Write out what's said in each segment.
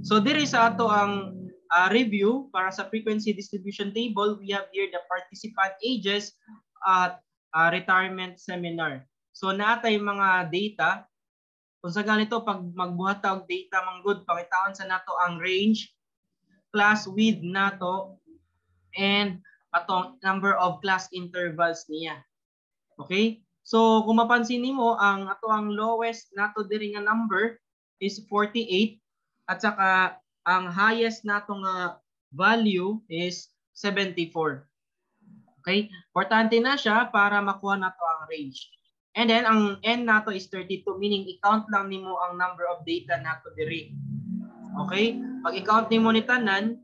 So diri sa ato ang review para sa frequency distribution table, we have here the participant ages at retirement seminar. So naa tay mga data. Kung sa ganito, pag magbuhat ta og data manggod, pangitaon sa nato ang range, class width nato, and atong number of class intervals niya. Okay? So kung mapansin nimo, ang ato ang lowest nato diri nga number is 48 at saka ang highest nato nga value is 74. Okay? Importante na siya para makuha nato ang range. And then ang n nato is 32, meaning i-count lang nimo ang number of data nato diri. Okay? Pag i-count nimo ni tanan,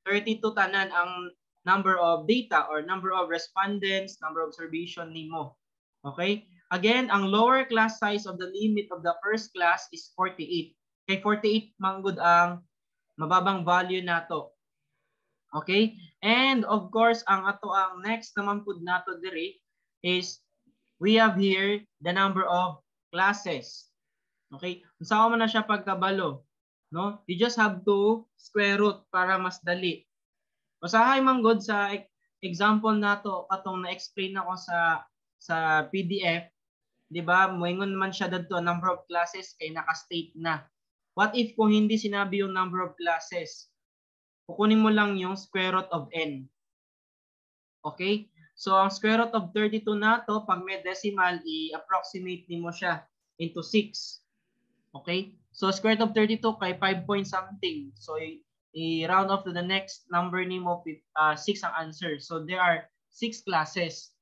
32 tanan ang number of data or number of respondents, number of observation nimo. Okay? Again, ang lower class size of the limit of the first class is 48. Kay 48 manggod ang mababang value nato. Okay? And of course, ang ato ang next naman pud nato diri is we have here the number of classes. Okay? Unsa man na siya pagkabalo, no? You just have to square root para mas dali. Usahay man gud sa example nato katong na-explain ako sa PDF, di ba? Moingon man siya dadto number of classes kay naka-state na. What if kung hindi sinabi yung number of classes? Kukunin mo lang yung square root of n. Okay? So, ang square root of 32 nato, pag may decimal, i-approximate nimo siya into 6. Okay? So, square root of 32 kay 5 point something. So, i-round off to the next number nimo, 6 ang answer. So, there are 6 classes.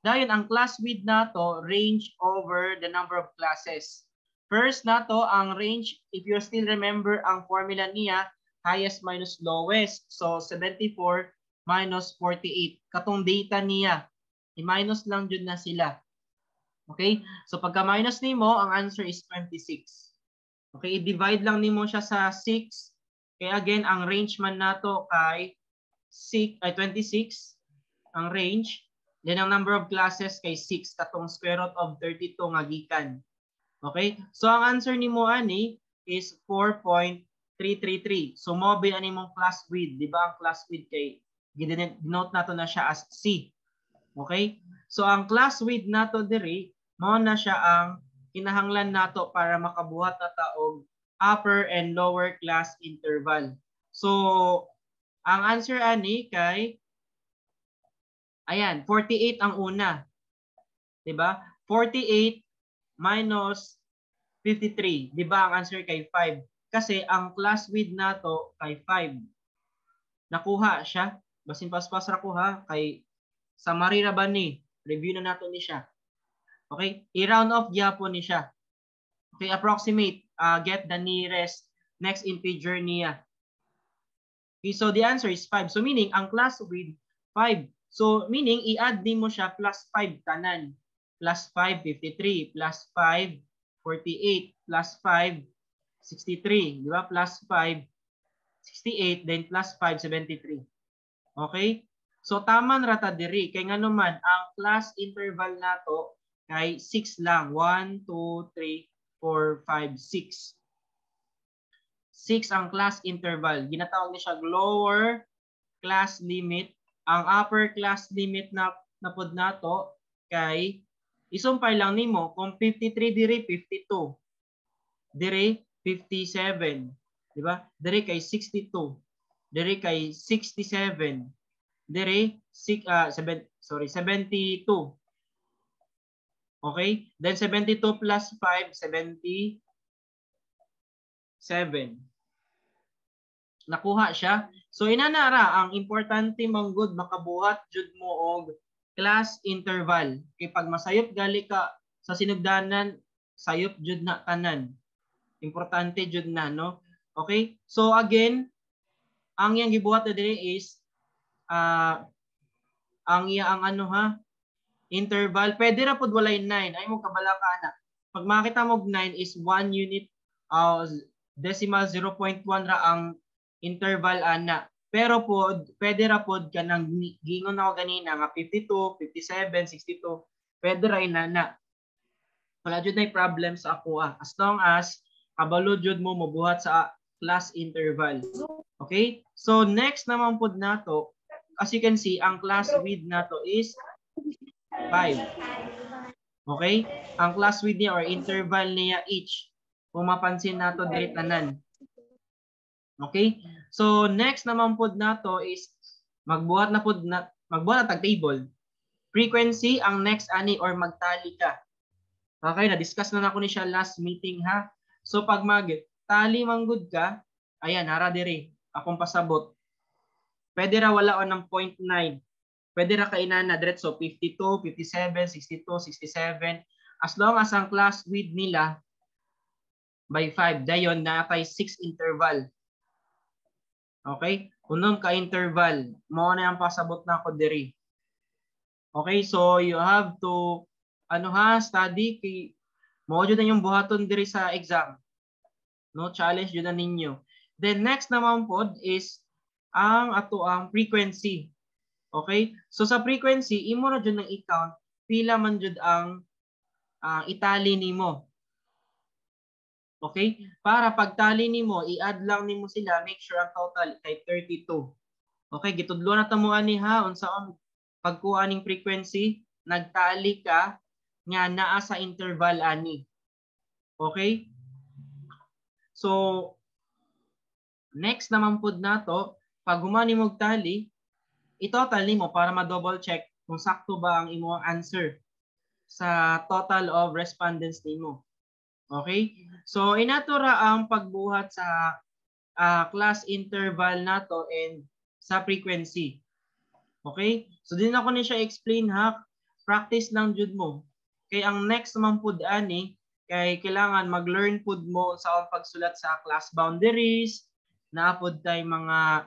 Dayon, ang class width nato, range over the number of classes. First nato, ang range, if you still remember ang formula niya, highest minus lowest. So, 74 minus 48. Katong data niya, i-minus lang jud na sila. Okay? So, pagka minus nimo, ang answer is 26. Okay? I-divide lang nimo siya sa 6. Kaya again, ang range man nato kay 6, ay 26 ang range. Then ang number of classes kay 6, katong square root of 32 nga gikan. Okay? So ang answer nimo ani is 4.333. So mo ba ani mong class width, di ba? Ang class width kay ginote nato na siya as C. Okay? So ang class width nato diri, mao na siya ang kinahanglan nato para makabuhat na ta og upper and lower class interval. So ang answer ani kay, ayan, 48 ang una. 'Di ba? 48 minus 53, 'di ba ang answer kay 5? Kasi ang class width nato kay 5. Nakuha siya. Basin paspas ra ko ha, kay summary ra ba ni? Review na nato ni siya. Okay? I-round off gyapon ni siya. Okay, approximate, get the nearest next integer niya. Okay, so the answer is 5. So meaning ang class width 5. So meaning i-add nimo siya plus 5 tanan. Plus 5, 53, plus 5, 48, plus 5, 63, di ba? Plus 5, 68, then plus 5, 73. Okay? So tama na rata diri kay ngano man ang class interval nato kay 6 lang. 1, 2, 3, 4, 5, 6. 6 ang class interval. Ginatawag ni siya lower class limit. Ang upper class limit na napod nato kay isumpay lang nimo kung 53 diri, 52. Diri 57, di ba? Diri kay 62. Diri kay 67. Diri 6 7, sorry, 72. Okay? Then 72 plus 5, 77. Nakuha siya. So inanara ang importante manggod makabuhat jud mo og class interval. Kay pag masayop gali ka sa sinugdanan, sayop jud na tanan. Importante jud na, no? Okay? So again, ang iyang gibuhat na diri is ang iya ang ano ha, interval. Pwede ra pud walay 9. Ay mo kabala ka na. Pag makita mo 9 is 1 unit, decimal 0.1 ra ang interval ana. Pero pod pwede ra pod kanang giingon ako ganina nga 52, 57, 62, pwede ra inana. Wala jud nay problem sa ako ah. As long as kabalo jud mo mobuhat sa class interval. Okay? So next naman pud nato, as you can see, ang class width nato is 5. Okay? Ang class width niya or interval niya each. Kung mapansin nato diri tanan. Okay? So next naman pud nato is magbuhat na pud na magbuhat na tag table. Frequency ang next ani or magtally ka. Okay, na-discuss na nako ni siya last meeting ha. So pag magtally man gud ka, ayan, hara diri, akong pasabot. Pwede ra wala on ng 0.9. Pwede ra kay inana diretso 52, 57, 62, 67, as long as ang class width nila by 5, dayon naa kay 6 interval. Okay? Unom ka interval. Mao na ang pasabot nako diri. Okay, so you have to ano ha, study kay mao jud na yung buhaton diri sa exam. No, challenge jud na ninyo. Then next naman pod is ang ato ang frequency. Okay? So sa frequency, imo ra jud nang i-count pila man jud ang itali nimo. Okay? Para pagtali nimo, i-add lang nimo sila, make sure ang total kay 32. Okay, gitudlo na ta mo ani ha unsa ang pagkuha ning frequency, nagtali ka nga naa sa interval ani. Okay? So next naman pud nato, pag human nimo og tally, i-total nimo para ma-double check kung sakto ba ang imong answer sa total of respondents nimo. Okay? So inato ra ang pagbuhat sa class interval nato and sa frequency. Okay? So din ako ni siya explain ha. Practice lang jud mo. Kay ang next man pud ani kay kailangan mag-learn pud mo sa ang pagsulat sa class boundaries, naa pud tay mga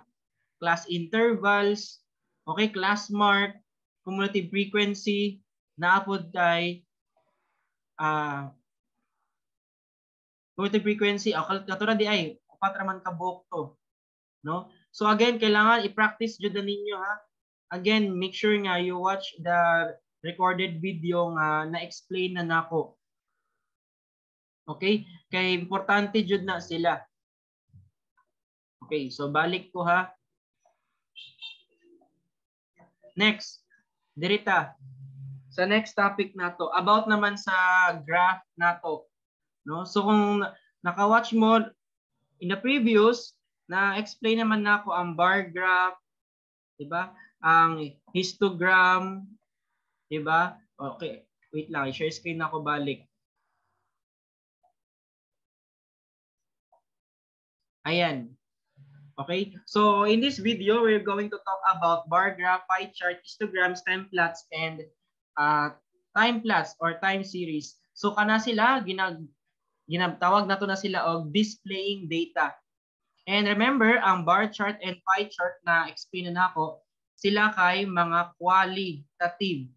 class intervals, okay, class mark, cumulative frequency, naa pud tay cumulative frequency, oh, katura di ay upat ra man ka buok to, no? So again, kailangan i-practice jud na ninyo ha. Again, make sure nga you watch the recorded video nga na-explain na nako. Okay? Kay importante jud na sila. Okay, so balik ko ha. Next, dirita. Sa next topic nato, about naman sa graph nato. No? So kung naka-watch mo in the previous, na-explain naman nako ang bar graph, 'di ba? Ang histogram, 'di ba? Okay, wait lang, i-share screen ako balik. Ayan. Okay? So in this video, we're going to talk about bar graph, pie chart, histograms, stem plots, and time plots or time series. So kana sila ginatawag nato na sila og displaying data. And remember, ang bar chart and pie chart na explain na nako, sila kay mga qualitative.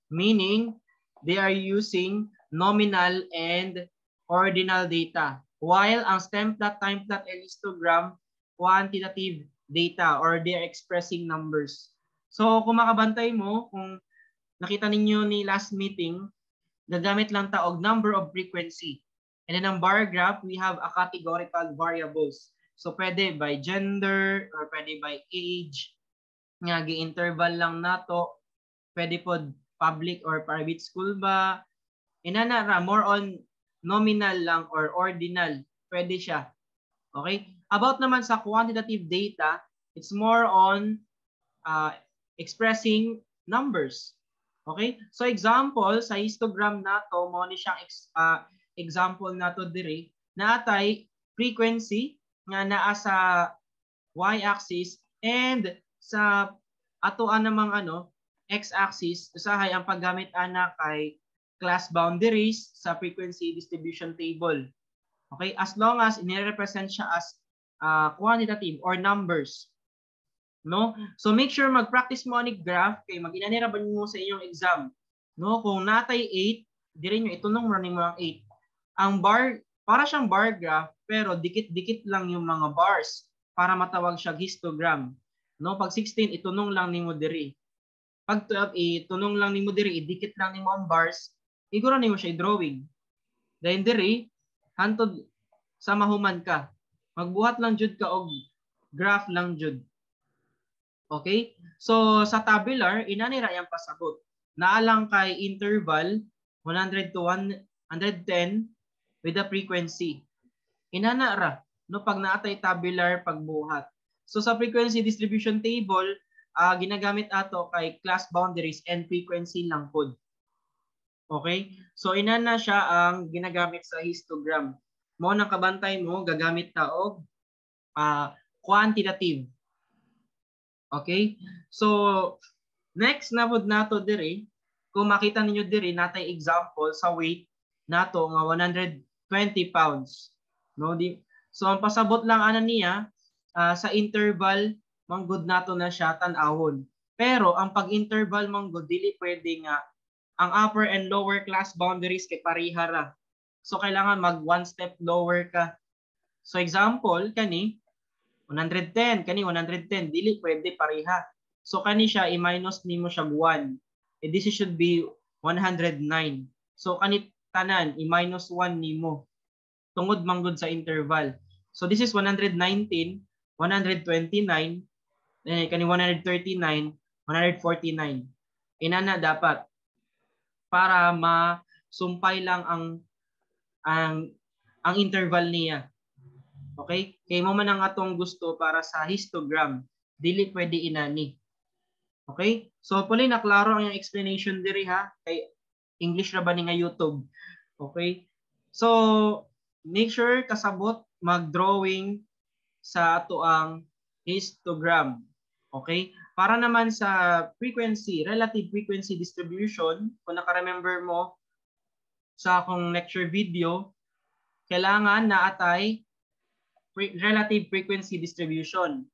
Meaning, they are using nominal and ordinal data. While ang stem plot, time plot, and histogram, quantitative data or they are expressing numbers. So kung makabantay mo, kung nakita ninyo ni last meeting, gagamit lang ta og number of frequency. And then ang bar graph, we have a categorical variables. So pwede by gender or pwede by age, nga gi-interval lang nato. Pwede pod public or private school ba. Inana ra, more on nominal lang or ordinal. Pwede siya. Okay? About naman sa quantitative data, it's more on expressing numbers. Okay? So example, sa histogram nato, mo ni siyang example nato diri, naatay frequency nga naa sa y-axis and sa ato namang ano x-axis, usahay ang paggamit ana kay class boundaries sa frequency distribution table. Okay, as long as inirepresent siya as quantitative or numbers. No? So make sure mag-practice mo ani graph kay mag-inani ra ba mo sa inyong exam. No, kung natay 8, diri nyo itunong running mo ang 8. Ang bar, para siyang bar graph pero dikit-dikit lang yung mga bars para matawag siya histogram. No, pag 16 itunong lang nimo diri. Pag 12 itunong lang nimo diri, idikit lang nimo ang bars, iguro nimo siya i-drawing. Then diri hantod sa mahuman ka. Magbuhat lang jud ka og graph lang jud. Okay? So sa tabular, inani ra iyang pasabot. Naa lang kay interval 100 to 110 with the frequency. Inana ra no pag naatay tabular pagbuhat. So sa frequency distribution table, ginagamit ato kay class boundaries and frequency lang pod. Okay? So inana siya ang ginagamit sa histogram. Mao nang kabantay mo gagamit ta og quantitative. Okay? So next na pod nato diri, kung makita ninyo diri natay example sa weight nato nga 120 pounds. No, di so ang pasabot lang ana niya sa interval manggod nato na siya tan-awon. Pero ang pag-interval manggod dili pwede nga ang upper and lower class boundaries kay pareha ra. So kailangan mag one step lower ka. So example kani 110, kani 110 dili pwede pareha. So kani siya i-minus nimo siya 1. Eh, this should be 109. So kani tanan i-minus 1 nimo tungod manggod sa interval. So this is 119, 129, eh, kani 139, 149. Inana dapat para masumpay lang ang interval niya. Okay? Kay mao man ang atong gusto para sa histogram. Dili pwede inani. Okay? So hopefully naklaro ang explanation diri ha, kay English ra ba ni nga YouTube. Okay? So make sure kasabot mag-drawing sa ato ang histogram. Okay? Para naman sa frequency, relative frequency distribution, kung naka-remember mo sa akong lecture video, kailangan na atay relative frequency distribution.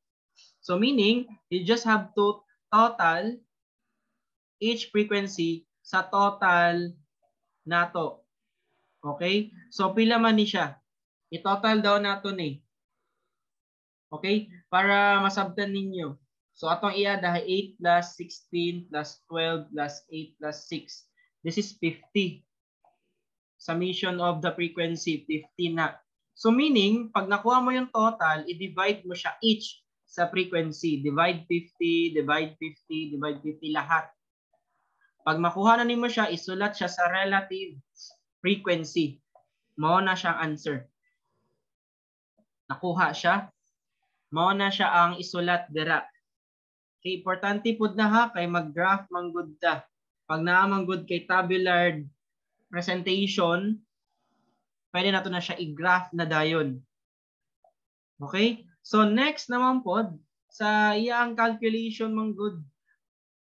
So meaning, you just have to total each frequency sa total nato. Okay? So pila man ni siya? I-total daw nato ni. Okay? Para masabtan ninyo. So atong i-add 8 plus 16 plus 12 plus 8 plus 6. This is 50. Summation of the frequency, 50 na. So meaning, pag nakuha mo yung total, i-divide mo siya each sa frequency. Divide 50, divide 50, divide 50, lahat. Pag makuha na nimo siya, isulat siya sa relative frequency. Mao na siyang answer. Nakuha siya. Mao na siya ang isulat dira. Okay, importante pud na ha kay mag-graph manggod ta. Pag naa manggod kay tabular presentation, pwede nato na siya i-graph na dayon. Okay? So next naman pod sa iyang calculation manggod.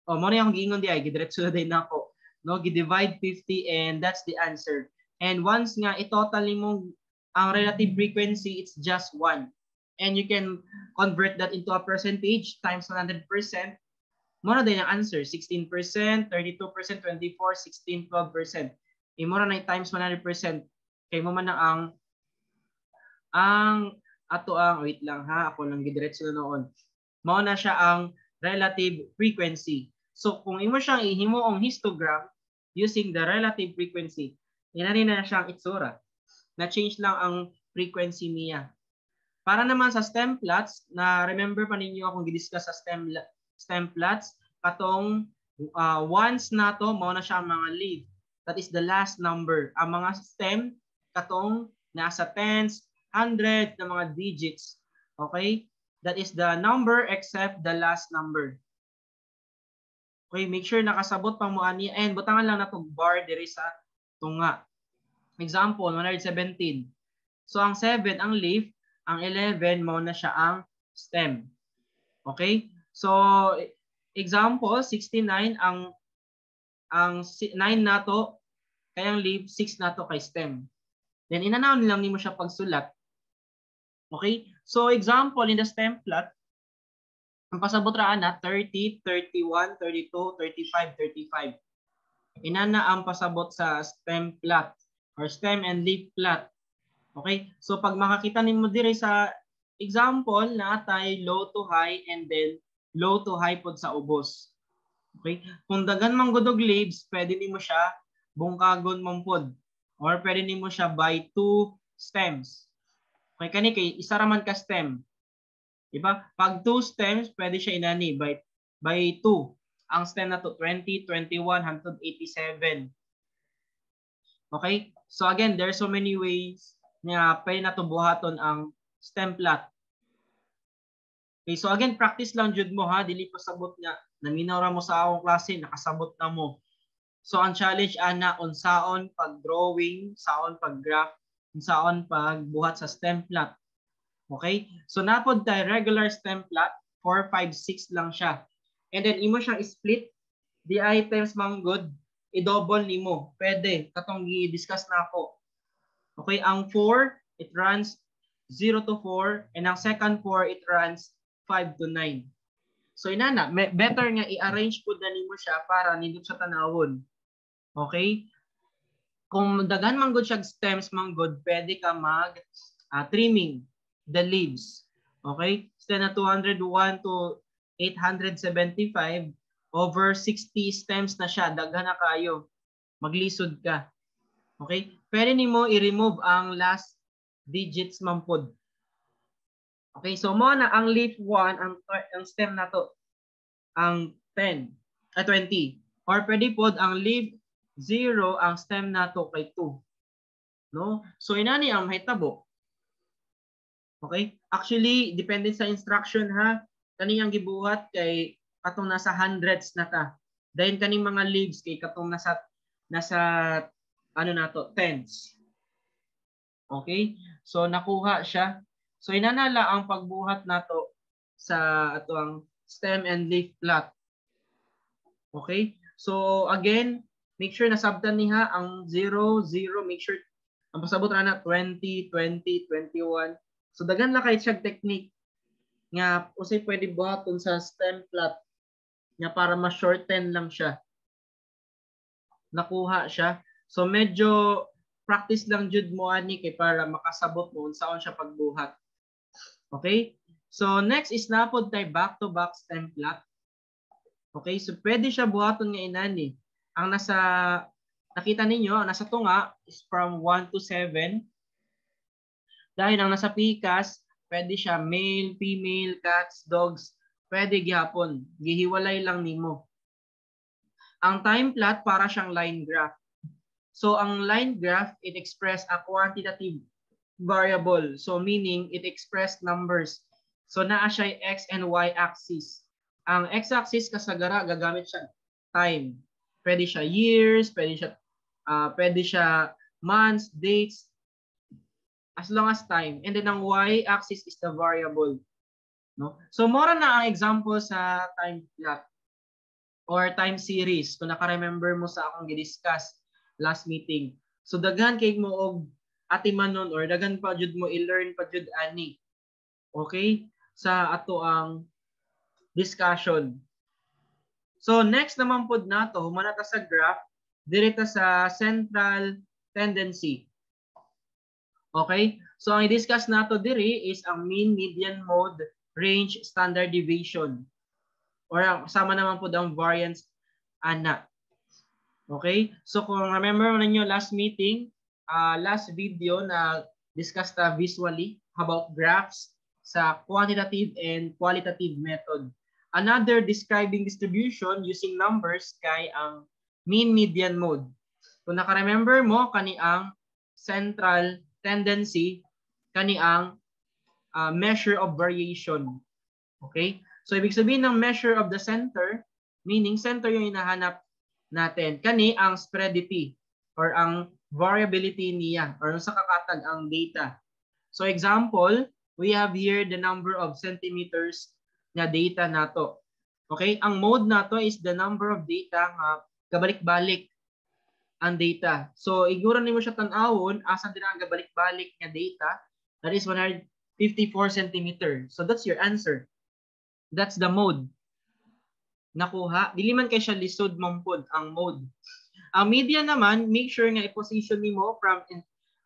Oh, mao na akong giingon di ay gidiretso na din nako. No, gi-divide 50 and that's the answer. And once nga i-total nimo ang relative frequency, it's just 1. And you can convert that into a percentage times 100%. Mao na din ang answer, 16%, 32%, 24, 16, 12%. Imo ra na times 100%. Kay mao man na ang ato ang, wait lang ha, ako lang gidiretso na noon. Mao na siya ang relative frequency. So kung imo siyang ihimuong histogram using the relative frequency, inani na siyang itsura. Na-change lang ang frequency niya. Para naman sa stem plots, na remember pa ninyo akong gidiscuss sa stem plots, katong ones na to, mao na siya ang mga leaf. That is the last number. Ang mga stem, katong nasa tens, hundred na mga digits. Okay? That is the number except the last number. Okay, make sure nakasabot pang mo ani and butangan lang natong bar diri sa tunga. Example, 117. So ang 7 ang leaf, ang 11 mao na siya ang stem. Okay? So example, 69 ang 9 nato kay ang leaf, 6 nato kay stem. Then inanaw lang nimo siya pagsulat. Okay? So example in the stem plot, ang pasabot ra ana 30, 31, 32, 35, 35. Inana ang pasabot sa stem plot or stem and leaf plot. Okay? So pag makakita nimo diri sa example na atay low to high and then low to high pod sa ubos. Okay? Kung daghan man gud og leaves, pwede nimo siya bungkagon man pod or pwede nimo siya by two stems. Okay, kani kay isa ra man ka stem. Diba? Pag two stems, pwede siya inani by 2. Ang stem na to 20, 21, hangtod 87. Okay? So again, there are so many ways nga pwede na to buhaton ang stem plot. Okay, so again, practice lang jud mo ha, dili pa sabot nga naminaw ra mo sa akong klase, nakasabot na mo. So ang challenge ana, unsaon pag drawing, saon pag graph, unsaon pag buhat sa stem plot. Okay? So napod tay regular stem plot, 4, 5, 6 lang siya. And then imo siyang split the items man good, i-double nimo. Pwede katong gi-discuss na ako. Okay, ang 4, it runs 0 to 4, and ang second 4, it runs 5 to 9. So inana, better nga i-arrange pud na nimo siya para nindot sa tanawon. Okay? Kung daghan man gud siya stems man gud, pwede ka mag trimming the leaves. Okay? Stem na 201 to 875, over 60 stems na siya, daghan na kayo. Maglisod ka. Okay? Pwede nimo i-remove ang last digits man pod. Okay, so mo na ang leaf 1, ang stem na to, ang 10, 20. Or pwede pod ang leaf 0, ang stem na to kay 2. No? So inani ang mahitabo. Okay? Actually, depende sa instruction ha. Kani ang gibuhat kay katong nasa hundreds na ta. Dahil kaning mga leaves kay katong nasa ano na to, tens. Okay? So nakuha siya. So inanala ang pagbuhat nato sa ato ang stem and leaf plot. Okay? So again, make sure na sabtan niha ang 0, 0, make sure ang pasabot ana 20, 20, 21. So daghan la kay siya technique nga usay pwede buhaton sa stem plot nga para ma-shorten lang siya. Nakuha siya. So medyo practice lang jud mo ani kay para makasabot mo unsaon siya pagbuhat. Okay? So next is napod tay back to back stem plot. Okay? So pwede siya buhaton nga inani. Ang nasa nakita ninyo, ang nasa tunga is from 1 to 7. Dahil ang nasa pikas, pwede siya male, female, cats, dogs, pwede gihapon. Gihiwalay lang nimo. Ang time plot para siyang line graph. So ang line graph, it express a quantitative variable. So meaning it express numbers. So naa siya x and y axis. Ang x-axis kasagara gagamit siya time. Pwede siya years, pwede siya months, dates, as long as time. And then ang y-axis is the variable. No? So mora na ang example sa time plot or time series kung naka-remember mo sa akong gi-discuss last meeting. So daghan kay mo og atimanon or daghan pa jud mo i-learn pa jud ani. Okay? Sa ato ang discussion. So next naman pod nato, humana ta sa graph, diri ta sa central tendency. Okay? So ang i-discuss nato diri is ang mean, median, mode, range, standard deviation. Or kasama naman po ang variance ana. Okay? So kung remember ninyo last meeting, last video na discuss ta visually about graphs sa quantitative and qualitative method. Another describing distribution using numbers kay ang mean, median, mode. Kung naka-remember mo, kani ang central tendency, kani ang measure of variation. Okay? So ibig sabihin ng measure of the center, meaning center yung hinahanap natin. Kani ang spreadity or ang variability niya or sa kakatag ang data. So example, we have here the number of centimeters na data nato. Okay? Ang mode nato is the number of data nga gabalik-balik ang data. So igura nimo siya tan-awon asa dira ang gabalik-balik nga data, that is 154 centimeter. So that's your answer. That's the mode. Nakuha. Dili man kay siya lisod man pod ang mode. Ang median naman, make sure nga i-position nimo from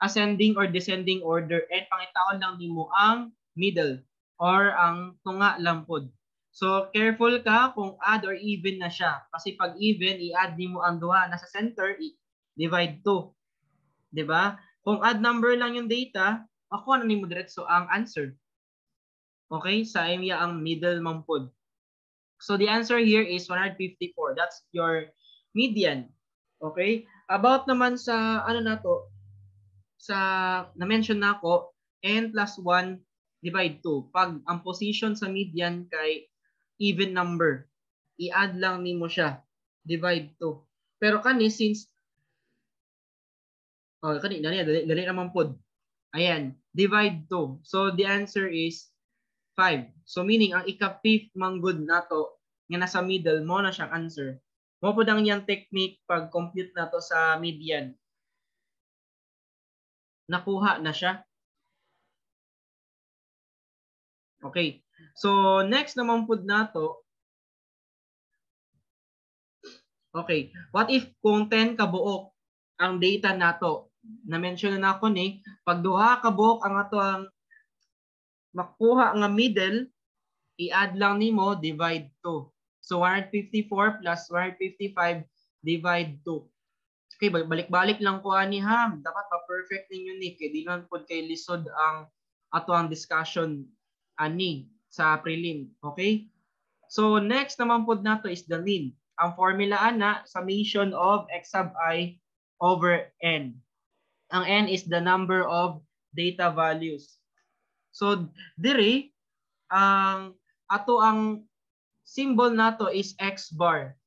ascending or descending order and pangitaon lang nimo ang middle or ang tunga lang pod. So careful ka kung odd or even na siya. Kasi pag even, i-add nimo ang duha nasa center, i-divide 2. 'Di ba? Kung odd number lang yung data, Makuha na nimo diretso ang answer. Okay? Sa iya ang middle man pod. So the answer here is 154. That's your median. Okay? About naman sa ano na to, sa na-mention na ako, n plus 1 divide 2. Pag ang position sa median kay even number, i-add lang nimo siya, divide 2. Pero kani since oh, kani dali dali, dali naman pod. Ayan, divide 2. So the answer is 5. So meaning ang ika-fifth manggod nato nga nasa middle mo na siyang answer. Mo pod ang iyang technique pag compute nato sa median. Nakuha na siya. Okay. So next naman pod nato. Okay. What if kung 10 kabuok ang data nato? Na-mention na nako ni, pag duha kabuok ang ato ang makuha nga middle, i-add lang nimo, divide 2. So 154 plus 155 divide 2. Okay, balik-balik lang ko ani ha. Dapat pa-perfect ninyo ni kay di man pod kay lisod ang ato ang discussion ani sa prelim. Okay? So next naman pod nato is the mean. Ang formula ana, summation of x sub I over n. Ang n is the number of data values. So diri ang ato ang symbol nato is x bar.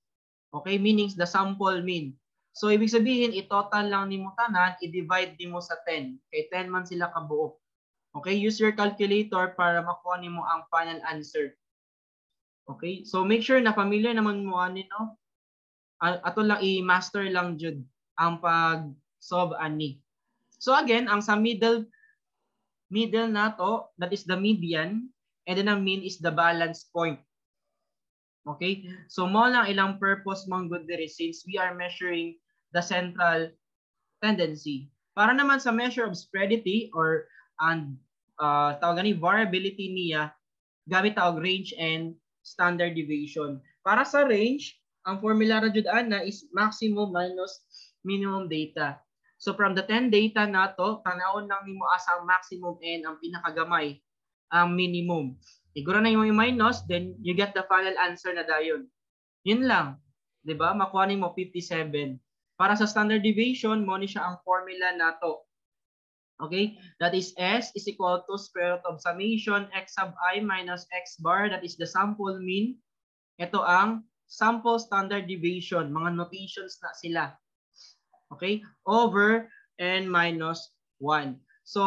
Okay, meaning the sample mean. So ibig sabihin i-total lang nimo tanan, i-divide nimo sa 10. Kay 10 man sila kabuok. Okay, use your calculator para makuha nimo ang final answer. Okay? So make sure na familiar naman mo ani, no? Ato lang i-master lang jud ang pag-solve ani. So again, ang sa middle nato, that is the median, and then ang mean is the balance point. Okay? So mo lang ilang purpose man gud diri since we are measuring the central tendency. Para naman sa measure of spreadity or and tawag ani variability niya, gamit tawag range and standard deviation. Para sa range, ang formula ra jud ana is maximum minus minimum data. So from the 10 data nato, tanawon lang nimo asa ang maximum and ang pinakagamay, ang minimum. Igura na yung minus, then you get the final answer na dayon. Yun lang, 'di ba? Makuha nimo 57. Para sa standard deviation, mo ni siya ang formula nato. Okay? That is S is equal to square root of summation x sub I minus x bar, that is the sample mean. Ito ang sample standard deviation, mga notations na sila. Okay? Over n minus 1. So,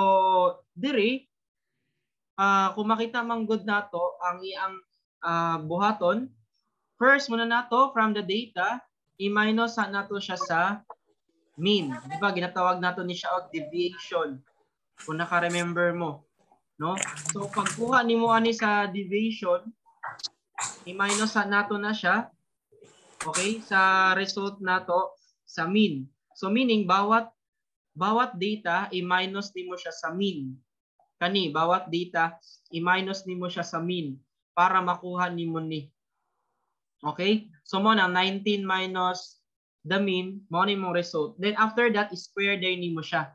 diri, kung makita mang good nato ang iyang buhaton, first muna nato from the data, i-minus nato siya sa mean. Di ba? Ginatawag nato ni siya og deviation. Kung naka-remember mo, no? So pagkuha nimo ani sa deviation, i-minus nato na siya, okay, sa result nato sa mean. So meaning bawat data i-minus nimo siya sa mean. Kani bawat data i-minus nimo siya sa mean para makuha nimo ni. Okay? So mo na 19 minus the mean, mo ni mong result. Then after that, square din nimo siya.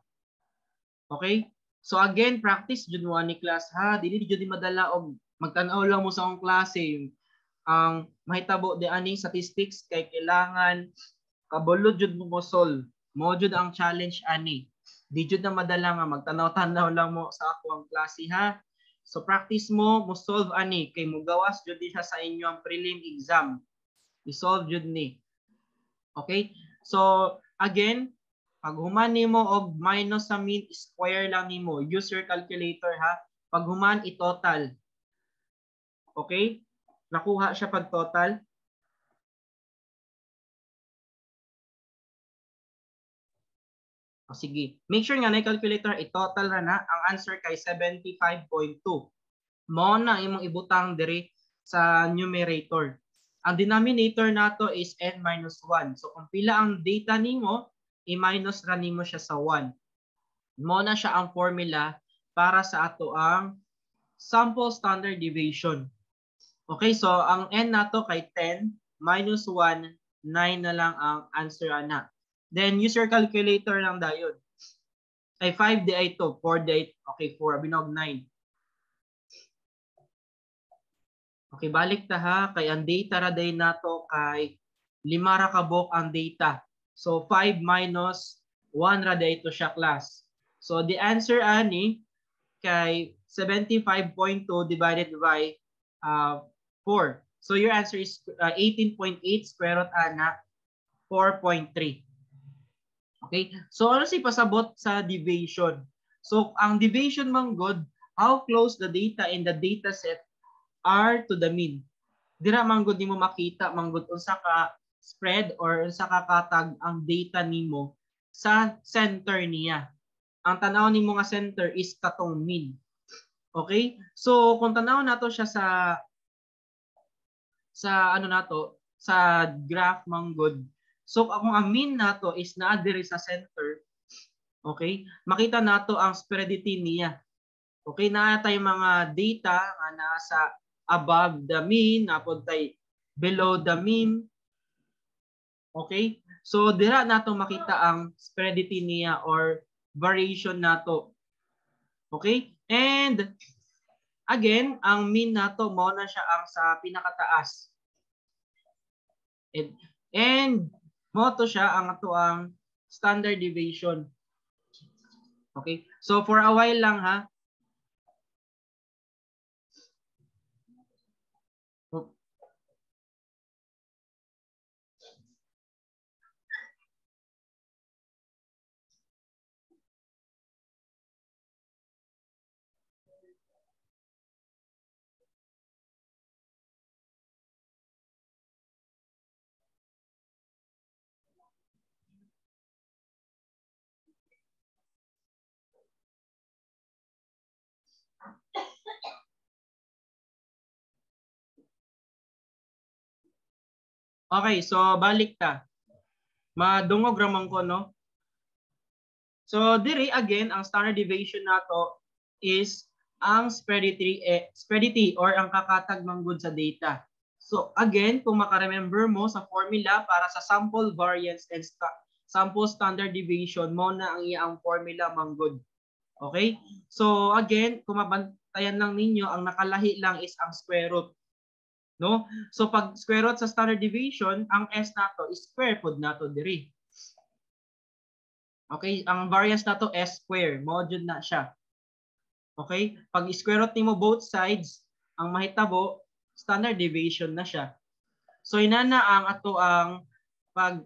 Okay? So again, practice jud mo ani class ha. Dili jud madala og magtan-aw lang mo sa akong klase. Ang mahitabo di ani statistics kay kailangan kabalo jud mo solve. Mo jud ang challenge ani. Di jud na madala nga magtanaw-tanaw lang mo sa ako ang klase ha. So practice mo mo solve ani kay mogawas jud di siya sa inyo ang prelim exam. I-solve jud ni. Okay? So again, pag human nimo og minus sa mean, square lang nimo. Use your calculator ha. Pag human, i-total. Okay? Nakuha siya pag total. O, sige. Make sure nga na calculator, i-total ra na. Ang answer kay 75.2. Mo na imong ibutang diri sa numerator. Ang denominator nato is n minus 1. So kung pila ang data nimo, i-minus ra nimo siya sa 1. Mo na siya ang formula para sa ato ang sample standard deviation. Okay, so ang n nato kay 10 minus 1, 9 na lang ang answer ana. Then use your calculator lang dayon. Ay, 5 di ay to, 4 di ay, okay, 4, binog 9. Okay, balik ta ha, kay ang data ra day nato kay 5 ra kabok ang data. So 5 minus 1 ra day to siya, class. So the answer ani kay 75.2 divided by 4. So your answer is 18.8 square root ana 4.3. Okay? So ano si pasabot sa deviation? So ang deviation man god, how close the data in the data set are to the mean. Dira man gud nimo makita man gud unsa ka spread or unsa ka katag ang data nimo sa center niya. Ang tan-aw nimo nga center is katong mean. Okay? So kung tan-aw nato siya sa ano nato, sa graph man gud. So kung ang mean nato is naa diri sa center, okay? Makita nato ang spreadity niya. Okay, naa tay mga data nga nasa above the mean, napod tay below the mean. Okay? So dira nato makita ang spreadity niya or variation nato. Okay? And again, ang mean nato mao na siya ang sa pinakataas. And mao to siya ang ato ang standard deviation. Okay? So for a while lang ha. Okay, so balik ta. Madungog ramang ko, no? So diri again, ang standard deviation nato is ang spreadity, spreadity or ang kakatag manggod sa data. So again, kung makaremember mo sa formula para sa sample variance and sample standard deviation, mo na ang iyang formula manggod. Okay? So again, kung mabantayan lang ninyo, ang nakalahi lang is ang square root. No? So pag square root sa standard deviation, ang S nato is square pod nato diri. Okay, ang variance nato S square, mao jud na siya. Okay? Pag square root nimo both sides, ang mahitabo standard deviation na siya. So inana ang ato ang pag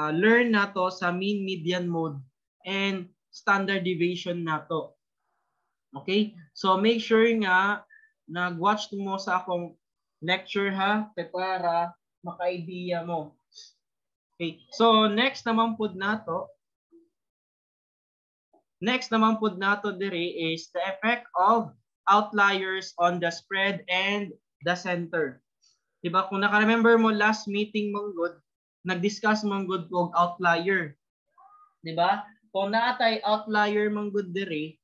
learn nato sa mean, median, mode and standard deviation nato. Okay? So make sure nga nag-watch mo sa akong lecture ha, para maka-idea mo. Okay. So next naman pud nato. Next naman pud nato diri is the effect of outliers on the spread and the center. Diba? Kung naka-remember mo last meeting mong good, nag-discuss mong good og outlier. Diba? Kung naatay outlier mong good diri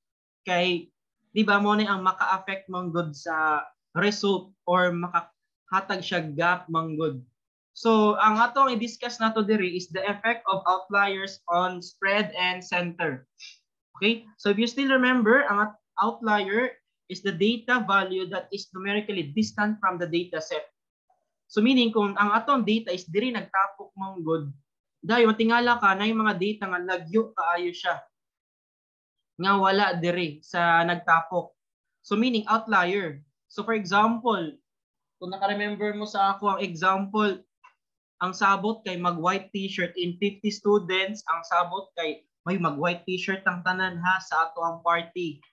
kay diba mo ni ang maka-affect mong good sa result or makahatag siya gap manggod. So ang atong i-discuss nato diri is the effect of outliers on spread and center. Okay? So if you still remember, ang outlier is the data value that is numerically distant from the data set. So meaning kung ang atong data is diri nagtapok manggod, dahil matingala ka na yung mga data nga lagyo kaayo siya nga wala diri sa nagtapok. So meaning outlier. So for example, kung naka-remember mo sa ako ang example, ang sabot kay mag-white t-shirt in 50 students, ang sabot kay may mag-white t-shirt ang tanan ha sa ato ang party.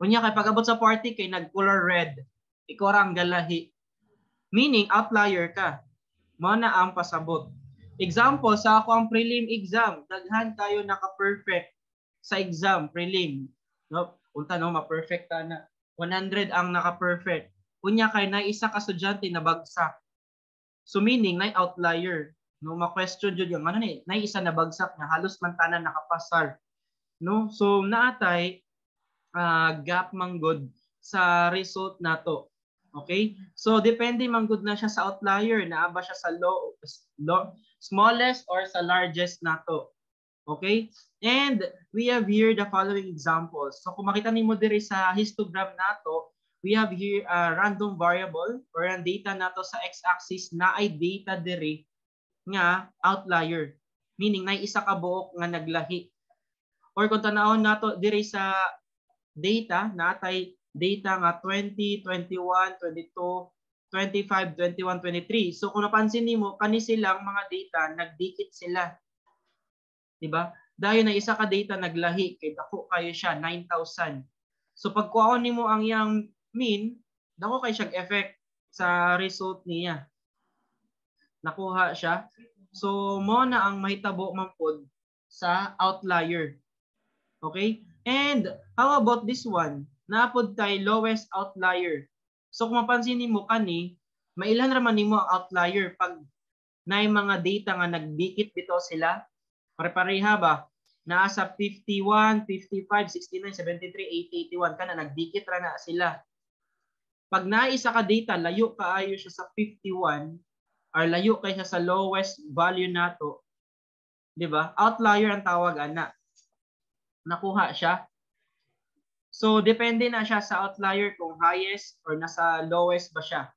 Unya kay pag-abot sa party kay nag-color red, ikaw ra ang galahi. Meaning outlier ka. Mao na ang pasabot. Example sa ako ang prelim exam, daghan kayo naka-perfect sa exam prelim. No, unta no ma-perfect ta na. 100 ang naka-perfect. Unya kay na isa ka estudyante na bagsak. So meaning na outlier. No, ma-question jud yung ano ni, na isa na bagsak nga halos man tanan nakapasar. No? So naatay gap manggod sa result nato. Okay? So depende manggod na siya sa outlier, naa ba siya sa low, smallest or sa largest nato. Okay? And we have here the following examples. So kung makita nimo diri sa histogram nato, we have here a random variable or ang data nato sa x-axis na ay data diri nga outlier. Meaning na isa ka buok nga naglahi. Or kung tanawon nato diri sa data, natay data nga 20, 21, 22, 25, 21, 23. So kung napansin nimo, kani silang mga data nagdikit sila. Diba? Dahil na isa ka data naglahi kay dako kayo siya 9,000. So pag kuhaon nimo ang iyang mean, dako kay siya effect sa result niya. Nakuha siya. So mo na ang mahitabo man pod sa outlier. Okay? And how about this one? Naapod kay lowest outlier. So kung mapansin nimo kani, mailan ra man nimo ang outlier pag naay mga data nga nagdikit bitaw sila. Pare-pareha ba? Naa sa 51, 55, 69, 73, 80, 81 kana nagdikit ra na sila. Pag naa isa ka data, layo kaayo siya sa 51 or layo kay siya sa lowest value nato, 'di ba? Outlier ang tawag ana. Nakuha siya. So depende na siya sa outlier kung highest or nasa lowest ba siya.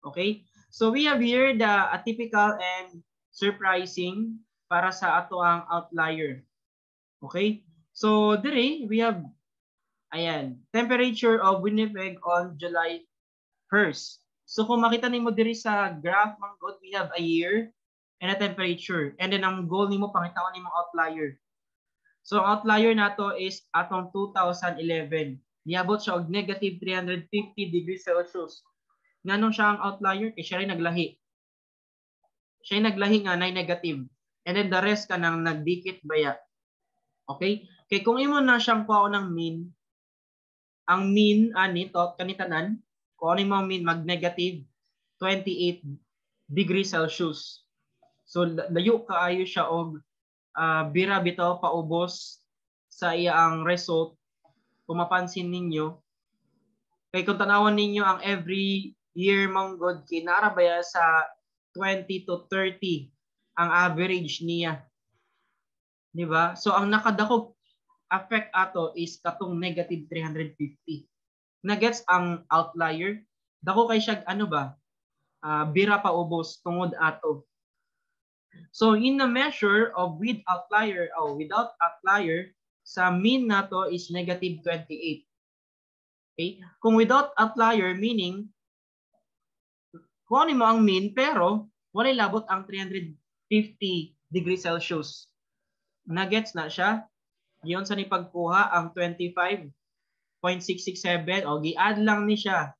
Okay? So we have here the atypical and surprising para sa ato ang outlier. Okay? So dire we have, ayan, temperature of Winnipeg on July 1st. So kung makita nimo diri sa graph man gud, we have a year and a temperature. And then ang goal nimo, pangitaon nimo outlier. So ang outlier nato is atong 2011. Niabot siya og negative 350 degrees Celsius. Nganong siya ang outlier? Kay siya rin naglahi. Siya naglahi nga na negative. And then the rest kanang nagdikit baya. Okay? Kay kung imo na siyang kuhaon ng mean, ang mean ani to kanitanan, kung ano mo mean, mag negative 28 degrees Celsius. So layo kaayo siya og bira bitaw paubos sa iyang result, kung mapansin ninyo. Kay kung tanawan ninyo ang every year man gud, kinara baya sa 20 to 30 ang average niya. Di ba? So ang nakadakog effect ato is katong negative 350. Nagets ang outlier? Dako kay siya ano ba? Bira pa ubos tungod ato. So in the measure of with outlier or without outlier, sa mean nato is negative 28. Okay? Kung without outlier, meaning kung ano mo ang mean pero walay labot ang 350 degrees Celsius. Nagets na siya? Giyon sa ni pagkuha ang 25.667 o gi-add lang ni siya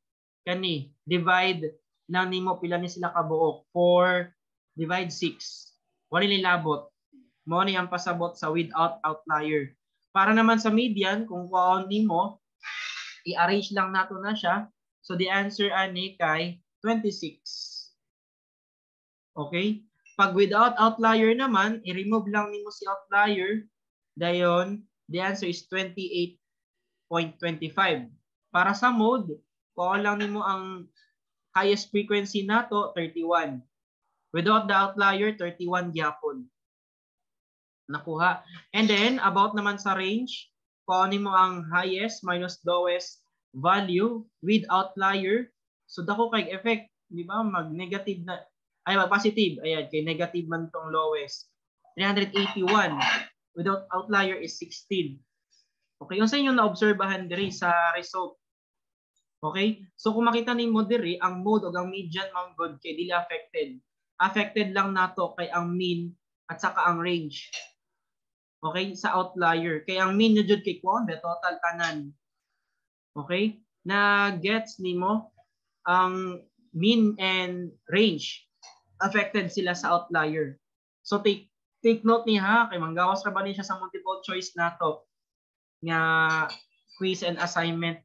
kani, divide lang nimo pila ni sila kabuok, 4 divide 6. Wala nilabot. Mao ni ang pasabot sa without outlier. Para naman sa median, kung kuhaon nimo, i-arrange lang nato na siya. So the answer ani kay 26. Okay? Pag without outlier naman, i-remove lang nimo si outlier. Dayon, the answer is 28.25. Para sa mode, kuha lang nimo ang highest frequency nato, 31. Without the outlier, 31 gyapon. Nakuha. And then, about naman sa range, kung ano mo ang highest minus lowest value with outlier. So, dako kay effect. Di ba? Mag-negative na, ay, mag-positive. Ayan, kay negative man tong lowest. 381. Without outlier is 16. Okay, yung sa inyo na-obserbahan diri sa result. Okay? So, kung makita nimo diri, ang mode o ang median man gud kay dili affected. Affected lang nato kay ang mean at saka ang range. Okay? Sa outlier. Kay ang mean jud kay kuan be total tanan. Okay? Na gets nimo ang mean and range affected sila sa outlier. So take note ni ha, kay manggawas ra ba ni siya sa multiple choice nato nga quiz and assignment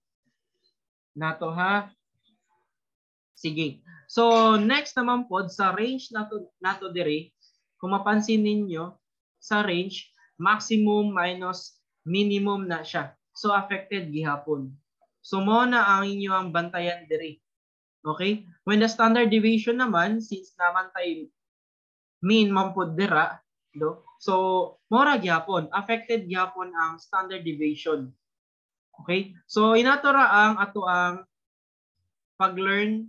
nato ha. Sige. So next naman pod sa range nato diri, kung mapansin ninyo sa range, maximum minus minimum na siya. So affected gihapon. So mo na ang inyo ang bantayan diri. Okay? When the standard deviation naman, since naman tay mean man pod dira, No? So, mora gyapon, affected gyapon ang standard deviation. Okay? So, inato ra ang ato ang pag-learn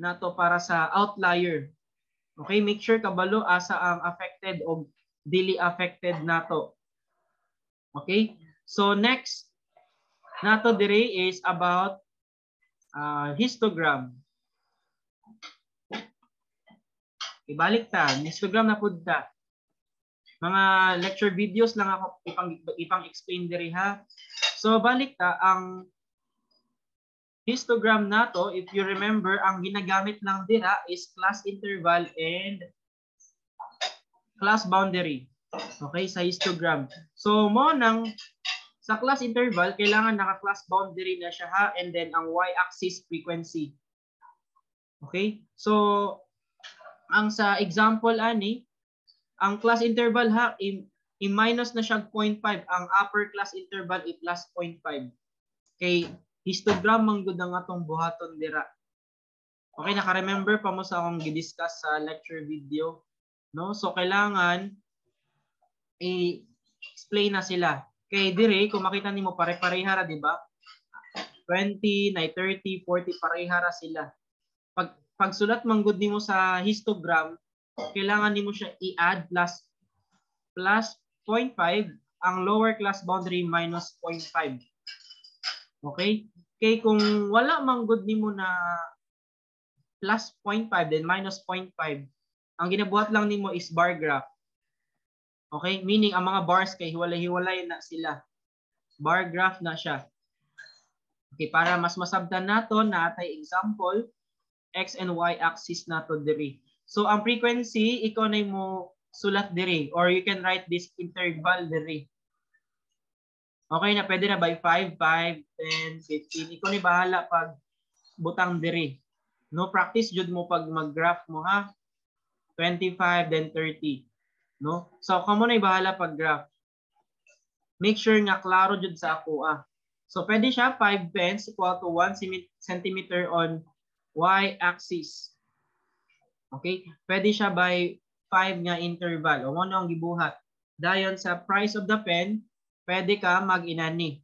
nato para sa outlier. Okay, make sure kabalo asa ang affected o dili affected nato. Okay? So next nato dire is about histogram. Ibalik ta, histogram na pud ta. Mga lecture videos lang ako ipang-explain diri ha. So balik ta ang histogram nato, if you remember, ang ginagamit lang dira is class interval and class boundary. Okay, sa histogram. So mo nang sa class interval, kailangan naka-class boundary na siya ha, and then ang y-axis frequency. Okay? So ang sa example ani, ang class interval ha, i-minus na siya 0.5, ang upper class interval i plus 0.5. Okay, histogram man gud ang atong buhaton dira. Okay, naka-remember pa mo sa akong gi-discuss sa lecture video, no? So kailangan i-explain na sila. Kay dire kung makita nimo pare-pareha ra, di ba? 20, na 30, 40, pareha ra sila. Pag pagsulat man gud nimo sa histogram, kailangan nimo siya i-add plus 0.5, ang lower class boundary minus 0.5. Okay? Kay kung wala man gud nimo na plus 0.5 then minus 0.5, ang ginabuhat lang nimo is bar graph. Okay? Meaning ang mga bars kay hiwalay-hiwalay na sila. Bar graph na siya. Okay, para mas masabtan nato, natay example, x and y axis nato diri. So ang frequency, ikaw na mo sulat diri or you can write this interval diri. Okay na, pwede na by 5, 5, 10, 15. Ikaw ni bahala pag butang diri. No, practice jud mo pag mag-graph mo ha. 25 then 30. No? So kamo na bahala pag graph. Make sure nga klaro jud sa ako ah. So pwede siya 5 pence equal to 1 centimeter on y axis. Okay? Pwede siya by 5 nga interval. O ano ang gibuhat. Dayon sa price of the pen, pwede ka mag-inani.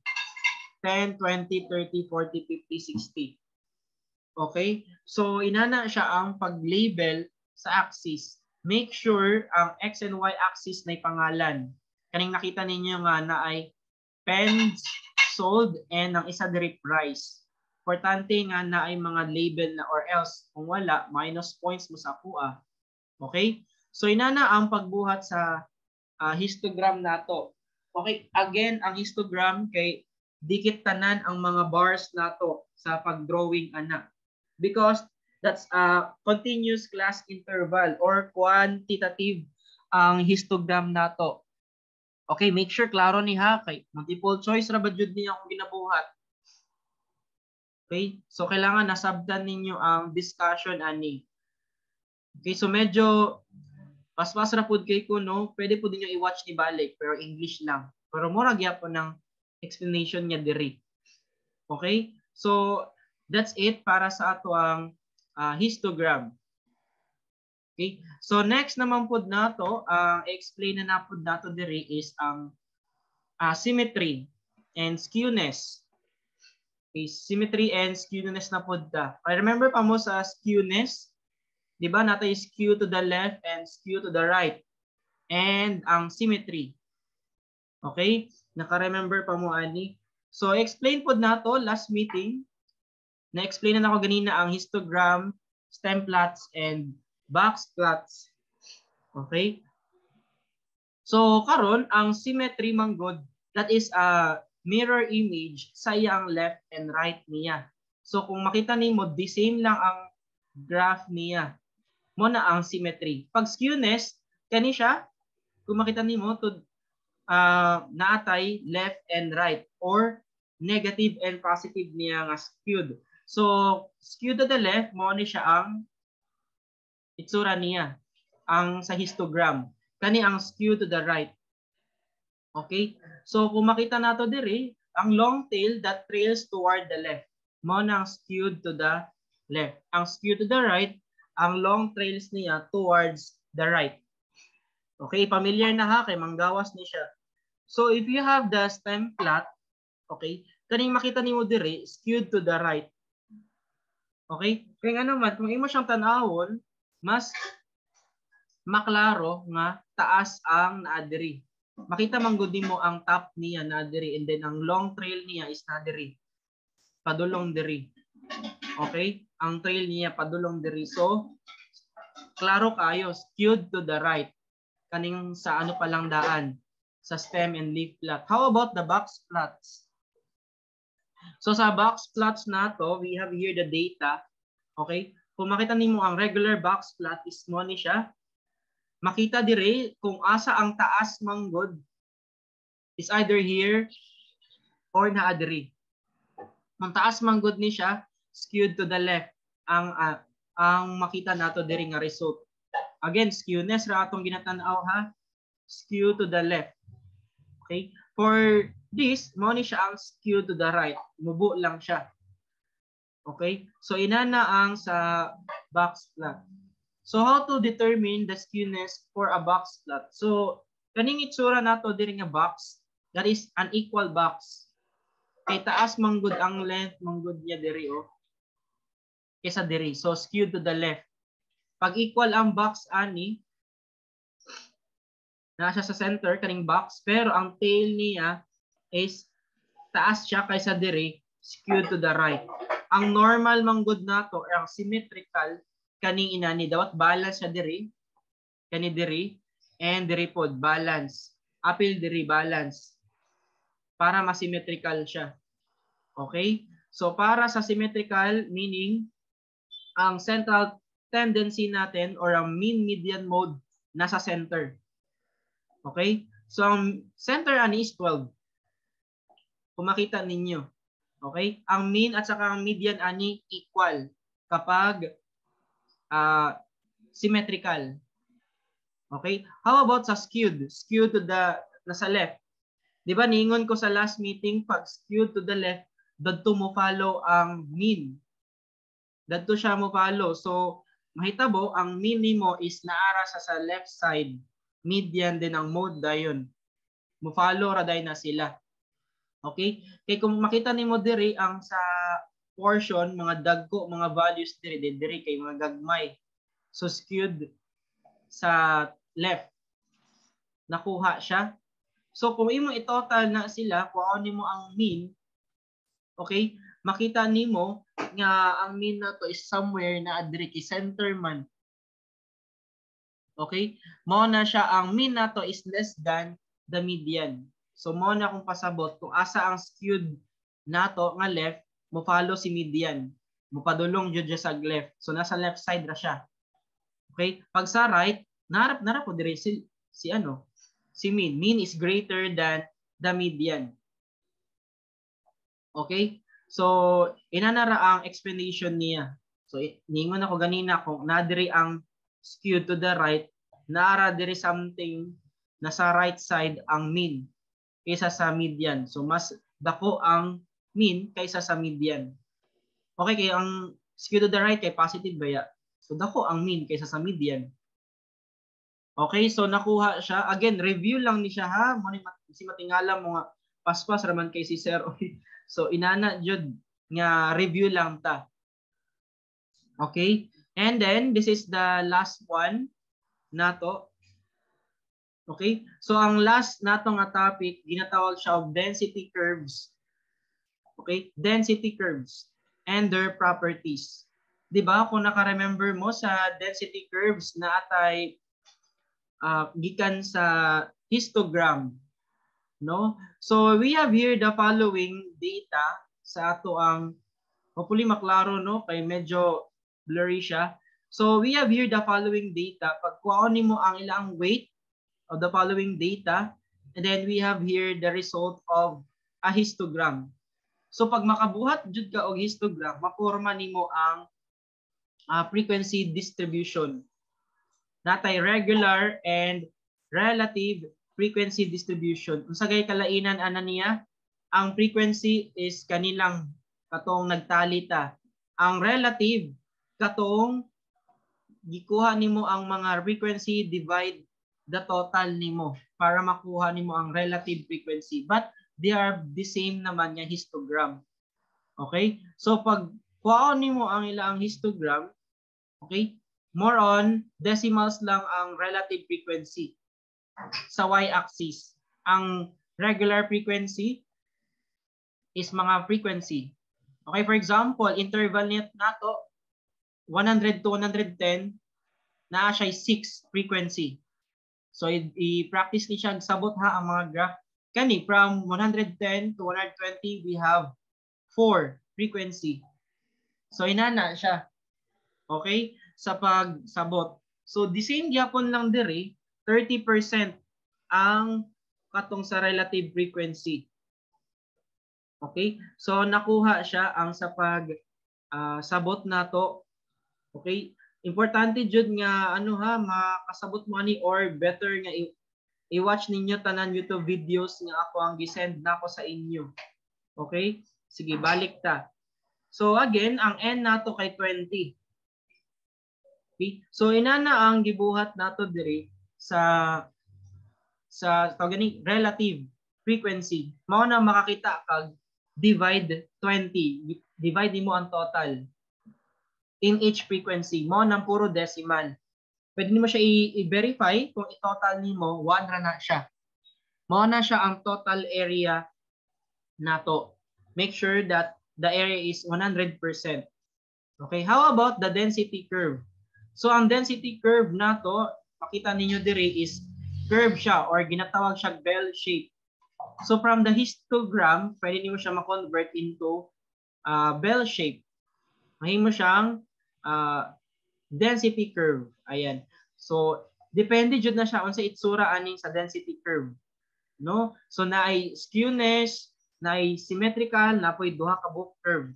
10, 20, 30, 40, 50, 60. Okay? So inana siya ang pag-label sa axis. Make sure ang x and y axis na pangalan. Kaning nakita ninyo nga na ay pens sold and ang isa diri price. Importante nga na ay mga label na or else kung wala, minus points mo sa kuha. Okay? So inana ang pagbuhat sa histogram nato. Okay, again, ang histogram kay dikit tanan ang mga bars nato sa pag-drawing ana. Because that's a continuous class interval or quantitative ang histogram nato. Okay, make sure klaro ni ha kay multiple choice ra ba jud niya akong ginabuhat. Okay? So kailangan nasabtan ninyo ang discussion ani. Okay, so medyo paspas ra pud kay ko, no. Pwede pud ninyo i-watch ni balik pero English lang. Pero mura gyapon ng explanation niya diri. Okay? So that's it para sa ato ang histogram. Okay? So next naman pud nato, ang explain na napud nato diri is ang symmetry and skewness. Okay, symmetry and skewness na pud ta. I remember pa mo sa skewness, di ba natay skew to the left and skew to the right. And ang symmetry. Okay? Naka-remember pa mo ani? So explain pod nato last meeting. Na-explain na nako ganina ang histogram, stem plots, and box plots. Okay? So karon ang symmetry manggod, that is a mirror image sa iyang left and right niya. So kung makita nimo, the same lang ang graph niya. Mo na ang symmetry. Pag skewness, kani siya, kung makita nimo to naatay left and right or negative and positive niya nga skewed. So skewed to the left, mo ni siya ang itsura niya, ang sa histogram. Kani ang skew to the right. Okay? So kung makita nato diri, ang long tail that trails toward the left, mo na ang skewed to the left. Ang skew to the right, ang long trails niya towards the right. Okay, familiar na ha kay manggawas ni siya. So if you have the stem plot, okay, kaning makita nimo diri skewed to the right. Okay? Kay ngano man, kung imo siyang tan-awon, mas maklaro nga taas ang naa diri. Makita man gud nimo ang top niya naa diri and then ang long trail niya is naa diri. Padulong diri. Okay? Ang trail niya padulong diri. So klaro kayo, skewed to the right. Kaning sa ano pa lang daan, sa stem and leaf plot. How about the box plots? So sa box plots nato, we have here the data. Okay? Kung makita nimo ang regular box plot is mo ni siya. Makita dire kung asa ang taas manggod is either here or naa diri. Ang taas manggod ni siya skewed to the left ang makita nato diri nga result. Again, skewness ra atong ginatan-aw ha. Skew to the left. Okay? For this, mo ni siya ang skew to the right. Mubo lang siya. Okay? So inana ang sa box plot. So how to determine the skewness for a box plot? So kaning itsura nato diri nga box, that is an equal box. Kay taas manggod ang length manggod niya diri oh. Kaysa diri. So skewed to the left. Pag equal ang box ani, naa siya sa center kaning box, pero ang tail niya is taas siya kaysa diri, skewed to the right. Ang normal manggod nato or ang symmetrical kaning inani, dapat balance siya diri, kani diri and diri pod balance. Apil diri balance para masymmetrical siya. Okay? So para sa symmetrical, meaning ang central tendency natin or ang mean, median, mode nasa center. Okay? So ang center ani is 12. Kung makita ninyo. Okay? Ang mean at saka ang median ani equal kapag symmetrical. Okay? How about sa skewed? Skewed to the nasa left. 'Di ba niingon ko sa last meeting, pag skewed to the left, dadto mo follow ang mean. Dadto siya mo follow. So mahitabo ang mean nimo is naara sa left side. Median din ang mode dayon. Mo follow ra day na sila. Okay? Kay kung makita nimo diri ang sa portion, mga dagko mga values diri diri kay mga gagmay. So skewed sa left. Nakuha siya. So kung imo i-total na sila, kuhaon nimo ang mean, okay? Makita nimo nga ang mean nato is somewhere na diri kay center man. Okay? Mao na siya ang mean nato is less than the median. So mao na akong pasabot kung asa ang skewed nato nga left, mo follow si median. Mopadulong jud siya sa left. So nasa left side ra siya. Okay? Pag sa right, narap nara po diri si ano? Si mean. Mean is greater than the median. Okay? So inana ra ang explanation niya. So ningon ako ganina kung nadiri ang skewed to the right, naara diri something nasa right side ang mean kaysa sa median. So mas dako ang mean kaysa sa median. Okay, kay ang skewed to the right kay positive ba ya? So dako ang mean kaysa sa median. Okay, so nakuha siya. Again, review lang ni siya ha. Mo ni si matingala mo nga paspas raman kay si sir. So inana jud nga review lang ta. Okay? And then this is the last one nato. Okay? So ang last nato nga topic ginatawag siya og density curves. Okay? Density curves and their properties. 'Di ba? Kung naka-remember mo sa density curves na atay gikan sa histogram, no? So we have here the following data sa ato ang, hopefully maklaro, no, kay medyo blurry siya. So we have here the following data. Pagkuhaon nimo ang ilang weight of the following data, and then we have here the result of a histogram. So pag makabuhat jud ka og histogram, maporma nimo ang frequency distribution. Natay regular and relative frequency distribution. Unsa gay kalainan ana niya? Ang frequency is kanilang katong nagtali ta. Ang relative katong gikuha nimo ang mga frequency divide the total nimo para makuha nimo ang relative frequency. But they are the same naman nga histogram. Okay? So pag kuhaon nimo ang ilang histogram, okay? More on decimals lang ang relative frequency sa y-axis. Ang regular frequency is mga frequency. Okay, for example, interval net nato 100 to 110 naa siya 6 frequency. So i-practice ni siya sabot ha ang mga graph. Kani from 110 to 120, we have 4 frequency. So inana siya. Okay? Sa pagsabot. So the same gyapon lang diri, 30% ang katong sa relative frequency. Okay? So nakuha siya ang sa pag sabot nato. Okay? Importante jud nga ano ha, makasabot mo ani or better nga i-watch ninyo tanan YouTube videos nga ako ang gi-send nako sa inyo. Okay? Sige, balik ta. So again, ang n nato kay 20. Okay? So inana ang gibuhat nato diri sa tawag gani relative frequency. Mao na makakita kag divide 20. Divide nimo ang total in each frequency. Mao nang puro decimal. Pwede nimo siya i-verify kung i-total nimo, 1 ra na siya. Mao na siya ang total area nato. Make sure that the area is 100%. Okay, how about the density curve? So ang density curve nato, makita ninyo diri is curve siya or ginatawag siya bell shape. So from the histogram, pwede nimo siya ma-convert into bell shape. Mahimo siyang density curve. Ayan. So depende jud na siya unsa itsura aning sa density curve. No? So naay skewness, naay symmetrical, napoy duha ka buok curve.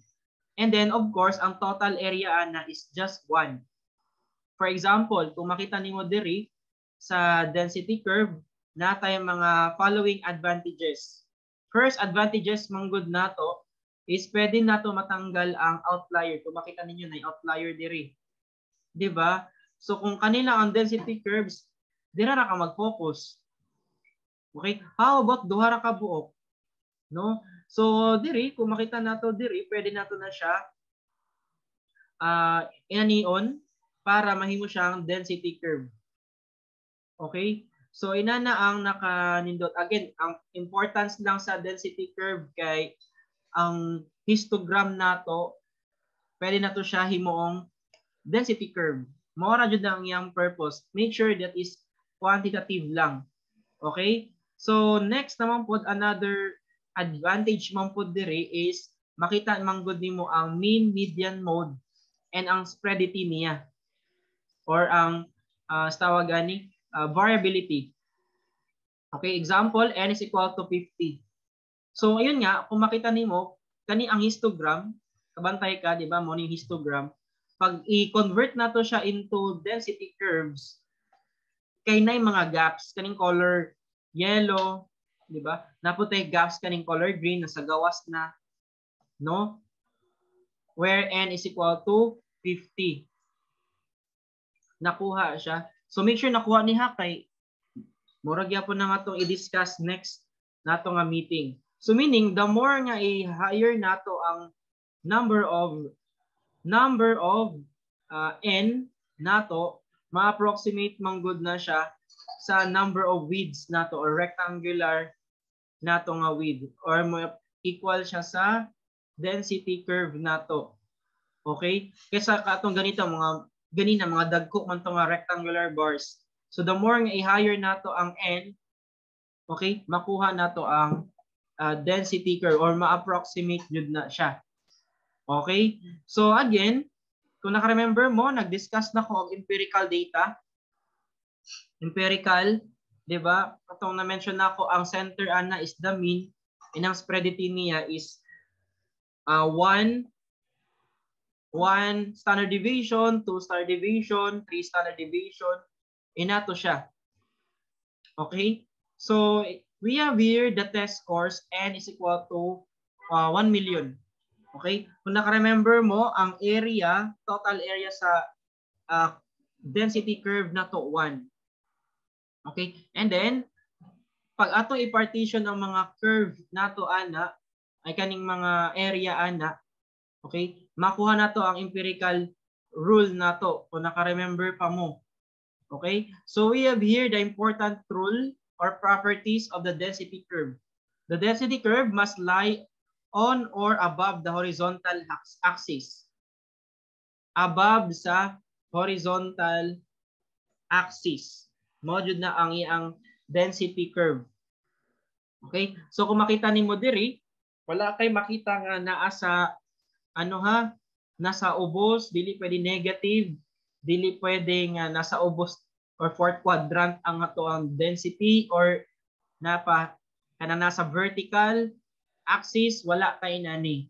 And then of course, ang total area ana is just 1. For example, kung makita nimo diri sa density curve, naa tay mga following advantages. First advantages manggod nato is pwede nato matanggal ang outlier. Kung makita ninyo na outlier diri. 'Di ba? So kung kanila ang density curves, dira ra ka mag-focus. Okay? How about duha ra ka buok? No? So diri kung makita nato diri, pwede nato na siya inanion para mahimo siyang density curve. Okay? So inana ang nakanindot. Again, ang importance lang sa density curve kay ang histogram nato, pwede nato siya himuong density curve. Mao ra jud ang iyang purpose. Make sure that is quantitative lang. Okay? So next naman pod, another advantage man pod diri is makita man gud nimo ang mean, median, mode and ang spreadity niya or ang tawag gani variability. Okay, example, n is equal to 50. So ayun nga, kung makita nimo kani ang histogram, kabantay ka, di ba, mo ning histogram. Pag i-convert nato siya into density curves, kay nay mga gaps kaning color yellow, di ba? Naputay gaps kaning color green, nasa gawas na, no? Where n is equal to 50. Nakuha siya. So make sure nakuha ni ha kay murag gyapon na nga tong i-discuss next nato nga meeting. So meaning the more nga i-higher nato ang number of n nato, ma-approximate man gud na siya sa number of widths nato or rectangular nato nga width or mo equal siya sa density curve nato. Okay? Kaysa katong ganito mga ganina mga dagko man to nga rectangular bars. So the more nga i-higher nato ang n, okay, makuha nato ang density curve or ma-approximate jud na siya. Okay? So again, kung naka-remember mo, nag-discuss na ko og empirical data. Empirical, 'di ba? Katong na-mention nako, ang center ana is the mean, and ang spreadity niya is 1 1 standard deviation, 2 standard deviation, 3 standard deviation, inato siya. Okay? So, we have here the test scores, n is equal to 1 million. Okay? Kung naka-remember mo, ang area, total area sa density curve na to 1. Okay? And then, pag atong i-partition ang mga curve nato ana, ay kaning mga area ana, okay? Makuha nato ang empirical rule nato kung naka-remember pa mo. Okay? So we have here the important rule or properties of the density curve. The density curve must lie on or above the horizontal axis. Above sa horizontal axis. Mao jud na ang iyang density curve. Okay? So kung makita nimo diri, wala kay makita nga naa sa ano ha, nasa ubos, dili pwede negative, dili pwede nga nasa ubos or fourth quadrant ang ato ang density or napa kana nasa vertical axis, wala kay nani.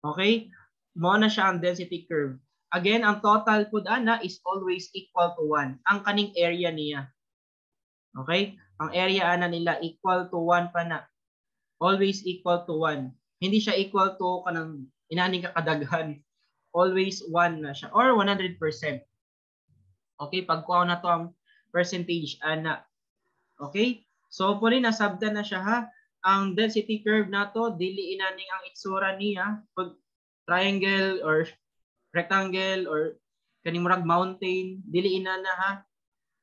Okay? Mao na siya ang density curve. Again, ang total pud ana is always equal to 1. Ang kaning area niya. Okay? Ang area ana nila equal to 1 pa na. Always equal to 1. Hindi siya equal to kanang inaning kakadaghan. Always 1 na siya or 100%. Okay, pagkuha na to ang percentage ana. Okay? So puli nasabtan na siya ha. Ang density curve nato dili inaning ang itsura niya, pag triangle or rectangle or kaning murag mountain, dili inana ha.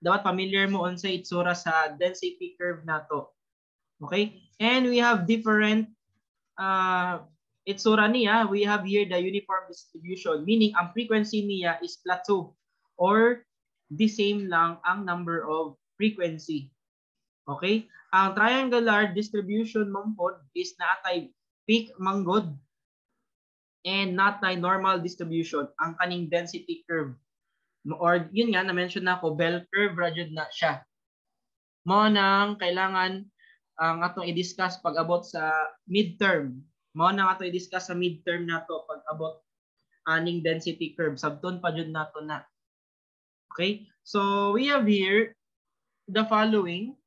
Dapat familiar mo unsa itsura sa density curve nato. Okay? And we have different itsura niya. We have here the uniform distribution, meaning ang frequency niya is plateau or the same lang ang number of frequency. Okay? Ang triangular distribution man pod is naatay peak manggod and natay normal distribution ang kaning density curve. Or yun nga, na-mention na ako, bell curve ra jud na siya. Mao nang kailangan ang atong i-discuss pag abot sa midterm. Mao nang ato i-discuss sa midterm nato pag abot aning density curve. Sabton pa jud nato na. Okay? So we have here the following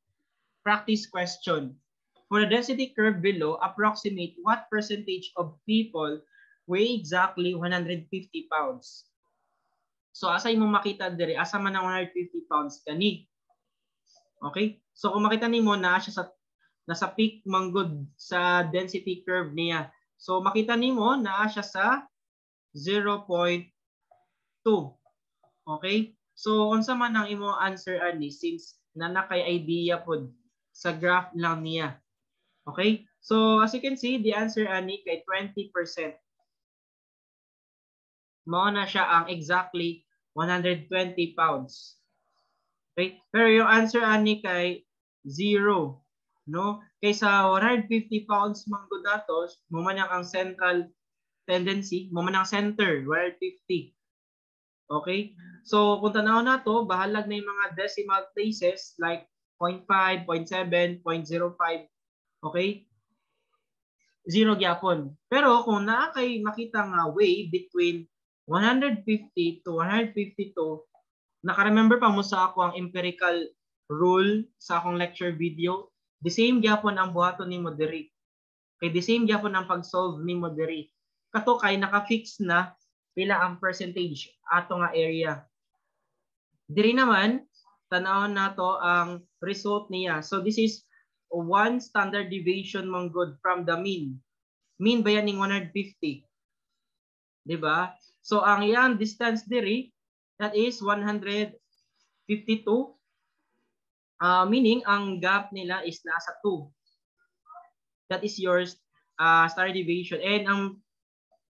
practice question. For the density curve below, approximate what percentage of people weigh exactly 150 pounds. So asa imo makita diri, asa man ang 150 pounds kani? Okay? So kung makita nimo na siya sa nasa peak manggod sa density curve niya. So makita nimo naa siya sa 0.2. Okay? So unsa man ang imo answer ani since nana kay idea pod sa graph lang niya? Okay? So as you can see, the answer ani kay 20%. Mao na siya ang exactly 120 pounds. Okay? Pero yung answer ani kay 0, no? Kaysa 150 pounds man gud ato, mo man ang central tendency, mo man ang center 150. Okay? So kung tanaw nato, bahalag na yung mga decimal places like 0.5, 0.7, 0.05. Okay? Zero gyapon. Pero kung naa kay makita nga way between 150 to 152, naka-remember pa mo sa ako ang empirical rule sa akong lecture video, the same gyapon ang buhaton nimo diri. Kay the same gyapon ang pag-solve nimo diri. Kato kay naka-fix na pila ang percentage ato nga area. Diri naman, tan-awon nato ang result niya. So this is one standard deviation man good from the mean. Mean ba yan ning 150? 'Di ba? So ang iyang distance diri, that is 152. Meaning ang gap nila is nasa 2. That is your standard deviation. And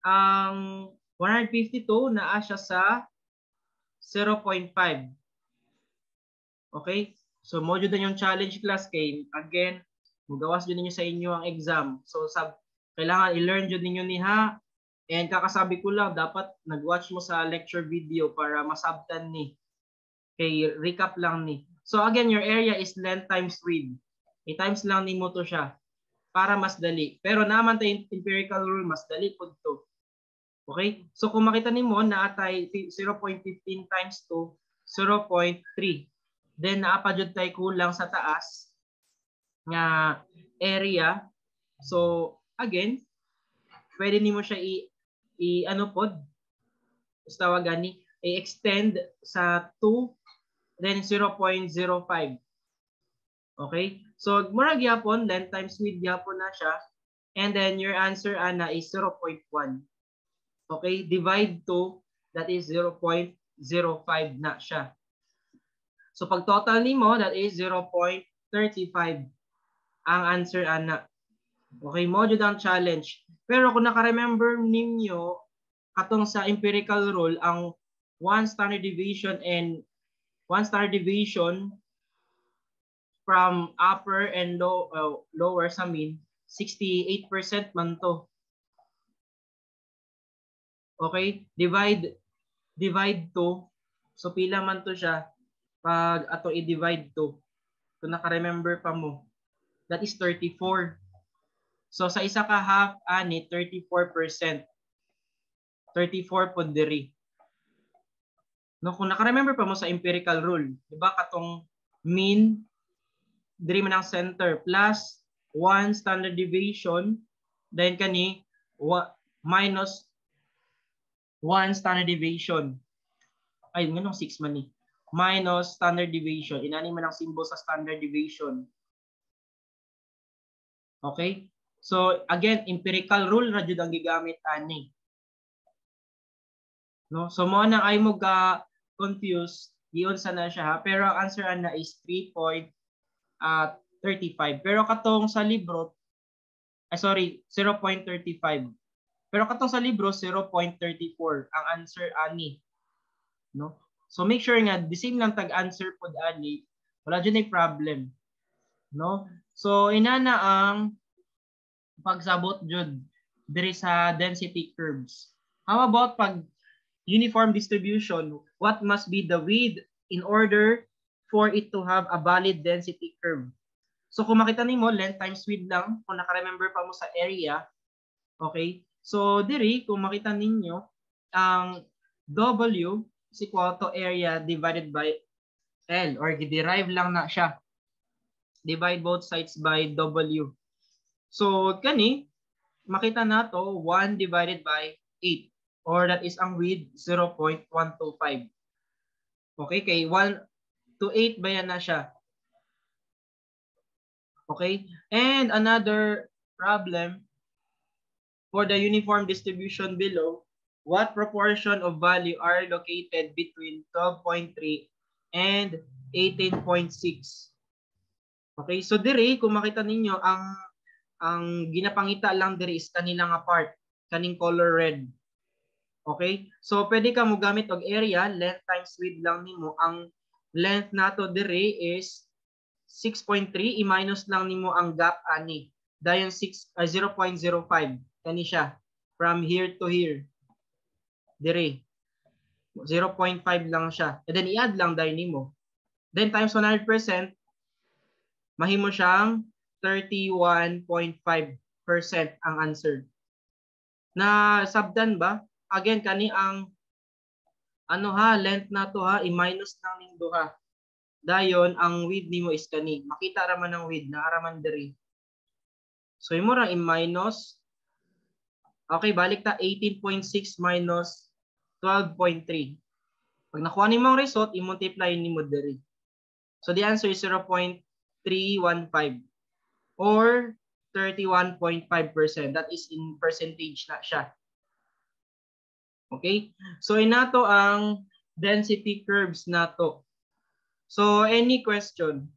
ang 152 naa siya sa 0.5. Okay? So mo jud yung challenge, class, kay again, mugawas jud ninyo sa inyo ang exam. So sab kailangan i-learn jud ninyo ni ha. And kakasabi ko lang, dapat nag-watch mo sa lecture video para masabtan ni. Kay recap lang ni. So again, your area is length times width. I-times lang nimo to siya para mas dali. Pero naman tayo empirical rule, mas dali pud to. Okay? So kung makita nimo naa tay 0.15 times 2, 0.3. Then naa pa jud tay kulang sa taas nga area. So again, pwede nimo siya i ano pod, tawag gani, i-extend sa 2 then 0.05. Okay? So mura gyapon, length times width gyapon na siya. And then your answer ana is 0.1. Okay? Divide 2, that is 0.05 na siya. So pag total nimo, that is 0.35 ang answer ana. Okay, mo jud ang challenge. Pero kung naka-remember ninyo katong sa empirical rule, ang one standard deviation and one standard deviation from upper and lower sa mean, 68% man to. Okay? Divide 2. So pila man to siya pag ato i-divide 2? Kung naka-remember pa mo. That is 34. So sa isa ka half ani, 34%. 34 pod diri. No, kung naka-remember pa mo sa empirical rule, di ba, katong mean diri man ang center plus 1 standard deviation, then kani minus 1 standard deviation. Ay, nganong 6 man ni? Minus standard deviation. Inani man ang symbol sa standard deviation. Okay? So again, empirical rule ra jud ang gigamit ani. No? So mo nang ay mo ka confused, giyon sa na siya ha. Pero ang answer ana is 3.35. Pero katong sa libro, ay sorry, 0.35. Pero katong sa libro, 0.34 ang answer ani. No? So make sure nga the same lang tag answer pod ani, wala jud ay problem. No? So inana ang pagsabot jud diri sa density curves. How about pag uniform distribution? What must be the width in order for it to have a valid density curve? So kung makita nimo, length times width lang, kung naka-remember pa mo sa area, okay? So diri, kung makita ninyo, ang W is equal to area divided by L or gi-derive lang na siya. Divide both sides by W. So kani makita nato, 1 divided by 8 or that is ang width, 0.125. Okay, kay 1 to 8 ba yan na siya? Okay? And another problem for the uniform distribution below, what proportion of value are located between 12.3 and 18.6? Okay, so diri kung makita ninyo, ang ginapangita lang diri is kanila nga part, kaning color red. Okay? So pwede ka mo gamit og area, length times width lang nimo. Ang length nato diri is 6.3, i-minus lang nimo ang gap ani. Dayon 6 0.05 kani siya from here to here. Diri. 0.5 lang siya. And then i-add lang dayon nimo. Then times 100%, mahimo siyang 31.5% ang answer. Na sabdan ba? Again, kani ang ano ha, length na to ha, i-minus lang ning duha. Dayon ang width nimo is kani. Makita ra man ang width, naa ra man diri. So imo ra i-minus. Okay, balik ta, 18.6 minus 12.3. Pag nakuha nimo ang result, i-multiply nimo diri. So the answer is 0.315 or 31.5%. That is in percentage na siya. Okay? So inato ang density curves nato. So any question?